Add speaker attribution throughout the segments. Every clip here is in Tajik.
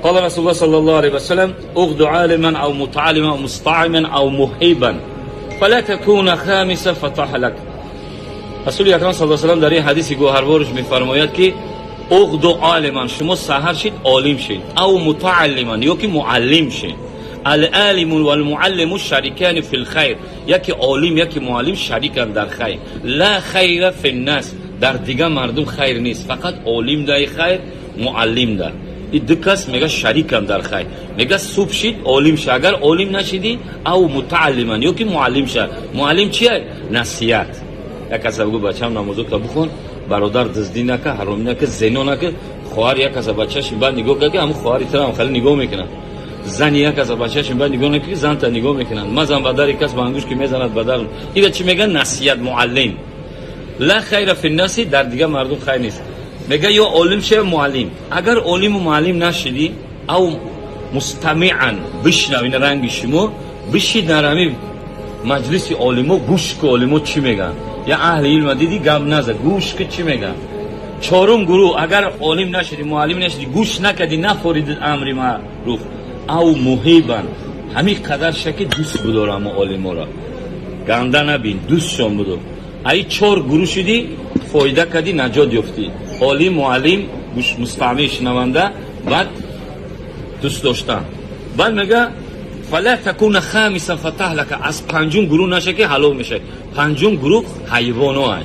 Speaker 1: قال رسول الله صلى الله عليه وسلم: اغد عالما أو متعلما أو مستعما أو محبا فلا تكون خامسا فتهلك. Расули Акрам صلى الله عليه وسلم дар ин ҳадиси гӯҳарворш мефармояд, ки اغد عالما, шумо саҳар шид, олим шид, أو متعلما, ё ки муаллим шид. العالم والمعلم شريكان في الخير. Яке олим, яке муаллим шариканд дар хайр. لا خير في الناس, дар дига мардум хайр нест, фақат олим даи хайр, муаллим да. И ду кас, мега, шариканд дар хайр. Мега, субҳ шид, олим ша. Агар олим нашидӣ, أو متعلما, ё ки муаллим ша. Муаллим чия? Насиҳат. Як каса бигӯ: «Бачам, намозота бихон, бародар, дуздӣ нака, ҳаромӣ нака, зино нака». Хоҳар як каса бачаши баъд нигоҳ кард, ки ҳамун хоҳари тара хеле нигоҳ мекунад. Зани як каса бачаши баъд нигоҳ накард, ки занта нигоҳ мекунад. Мазан ба дари кас, ба ангуш ки мезанад ба дар. Ира чӣ мегӯяд? Насиҳат, муаллим. لا خير في الناس, дар дигар мардум хайр нест. Мега, ё олим ша, муаллим. Агар олиму муаллим нашидӣ, أو مستمعا, бишнав. Ин ранги шумо бишид, дар ҳами маҷлиси олимо гӯш ку, олимо чӣ мегӯянд. Я аҳли илма дидӣ, гап наза, гӯш ки чӣ мегӯянд. Чорум гурӯҳ: агар олим нашудӣ, муаллим нашудӣ, гӯш накардӣ, нафориди амри маъруф, أو محبا, ҳамин қадар ша, ки дӯст бидорам олиморо, ганда набин, дӯстшон будор. Аи чор гурӯҳ шудӣ, фоида кардӣ, наҷот ёфтӣ: олим, муаллим, мустамеъ, шунаванда, баъд дӯст доштан. Баъд мега: فلا تكون خامسا فتهلك, аз панҷум гурӯҳ наша, ки ҳалок мешавад. Панҷум гурӯҳ ҳайвоно ай.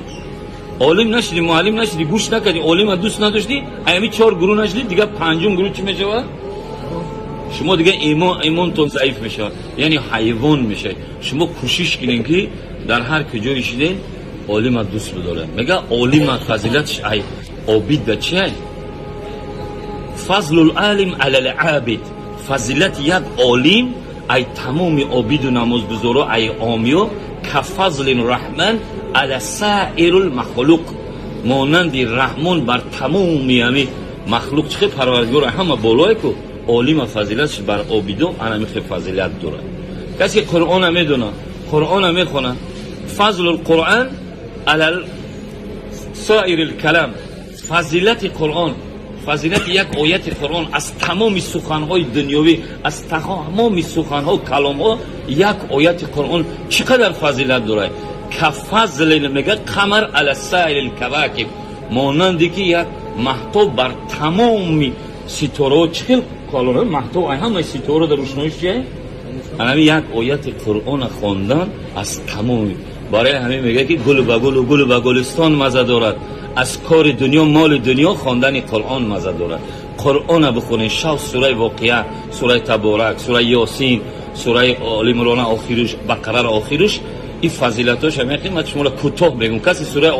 Speaker 1: Олим нашудӣ, муаллим нашудӣ, гӯш накардӣ, олима дӯст надоштӣ, аями чор гурӯҳ нашудӣ, дигар панҷум гурӯҳ чӣ мешавад? Шумо дигар имонтон заиф мешавад, яъне ҳайвон мешавад. Шумо кӯшиш кунед, ки дар ҳар куҷое шидед, олима дӯст бидоред. Мега, олима фазилатш ай обид да чи ай? فضل العالم على العابد, фазилати як олим ай тамоми обиду намозгузоро, ай омиё, كفضل الرحمن على سائر المخلوق, монанди Раҳмон бар тамоми ҳами махлуқ. Чӣ хел Парвардигор ҳама болое ку, олима фазилатш бар обидо анами хел фазилат дорад. Касе Қуръона медона, Қуръона мехонад, فضل القرآن على سائر الكلام, фазилати Қуръон, фазилати як ояти Қуръон аз тамоми суханҳои дунёвӣ, аз тамоми суханҳо, каломҳо, як ояти Қуръон чӣ қадар фазилат дорад? كفضل, мега, القمر على سائر الكواكب, монанде ки як маҳтоб бар тамоми ситораҳо. Чӣ хел калон маҳтоб ай ҳамаи ситора дар рӯшноиш чия? Ҳамин як ояти Қуръона хондан аз тамоми. Барои ҳамин мегӯяд, ки гул ба гулу гул ба гулистон маза дорад, аз кори дунё, моли дунё хондани Қуръон маза дорад. Қуръона бихонед шав, сураи Воқеа, сураи Таборак, сураи Ёсин, сураи Олимрона охируш, Бақараро охируш. Ин фазилатоша меқи ман шуморо кӯтоҳ мегӯм. Каси сураи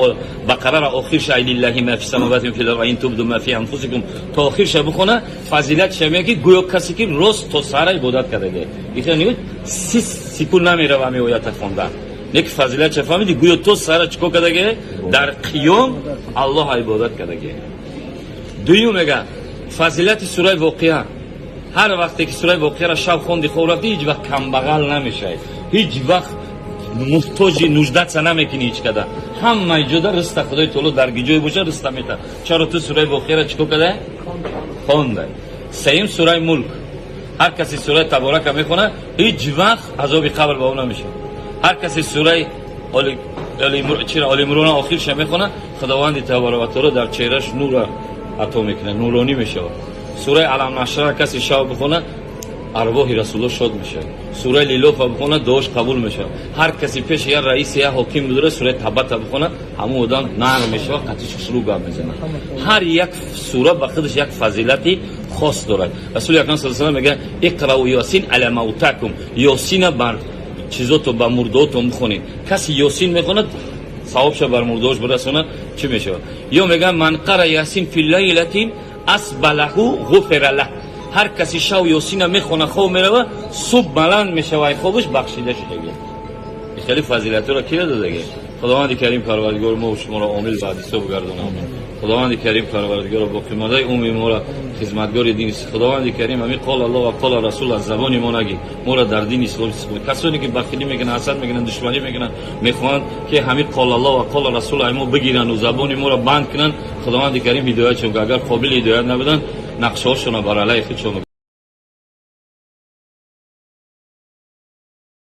Speaker 1: Бақараро охирша, ай لله ما في السماوات في الأرض وإن تبدوا ما في أنفسكم, то охирша бихона, фазилатша мега, ки гӯё касе ки рост то саҳара ибодат кардаге. Ихел нигӯ, 30 секунд намерава ҳами оята хондан, не ки фазилатша фаҳмиди, гӯё то саҳара чӣ кор кардаге? Дар қиём Аллоҳ ибодат кардаге. Дуюм, мега, фазилати сураи Воқеа: ҳар вақте ки сураи Воқеаро шаб хонди, хоб рафти, ҳеҷ вақт камбағал намешавӣ, ҳеҷ вақт муҳтоҷи нуждаться намекунӣ ҳеҷ када. Ҳамаи ҷода ризқа Худои Таоло дар гиҷое боша, ризқа мета. Чаро? Ту сураи Воқеаро чӣ кор карда хонда. Сеюм, сураи Мулк. Ҳар касе сураи Таборака мехонад, ҳеҷ вақт азоби қабр ба ӯ намешавад. Ҳар касе сураи Олимрона охирша мехонад, Худованди табарак ва таоло дар чеҳраш нура ато мекунад, нуронӣ мешавад. Сураи Алам нашраҳ касе шаб бихонад, арвоҳи Расулло шод мешавад. Сураи Лилофа бихонад, дуош қабул мешавад. Ҳар касе пеши як раиси, як ҳоким бидора, сураи Табата бихонад, ҳамон одам нарм мешавад, қатиш хушрӯ гап мезанад. Ҳар як сура ба худаш як фазилати хос дорад. Расули Акрам صلى الله عليه وسلم мегӯяд: اقرءوا يس على موتاكم, Ёсина бар чизото, ба мурдоотон бихонед. Каси Ёсин мехонад, савобша бар мурдоош бирасонад, чӣ мешавад? Ё мегӯяд: من قرأ يس في ليلة أصبح له غفر له. Ҳар каси шав Ёсина мехона, хоб мерава, субҳ баланд мешава, ай хобаш бахшида шудаги. Хеле фазилатҳоро кира додаги. Худованди Карим Парвардигор мо шуморо омил ба ҳадисо бигардонад. Худованди Карим Парвардигоро боқимондаи умри моро хизматгори дини. Худованди Карим ҳамин قال الله و قال رسول аз забони мо наги, моро дар дини ислом. Касоне ки бахилӣ мекунанд, ҳасад мекунанд, душманӣ мекунанд, мехоҳанд, ки ҳамин قال الله و قال رسول ай мо бигиранд, забони моро банд кунанд, Худованди Карим ҳидоят шон. Агар қобили ҳидоят набуданд, нақшаҳошонро бар алайҳи худшон.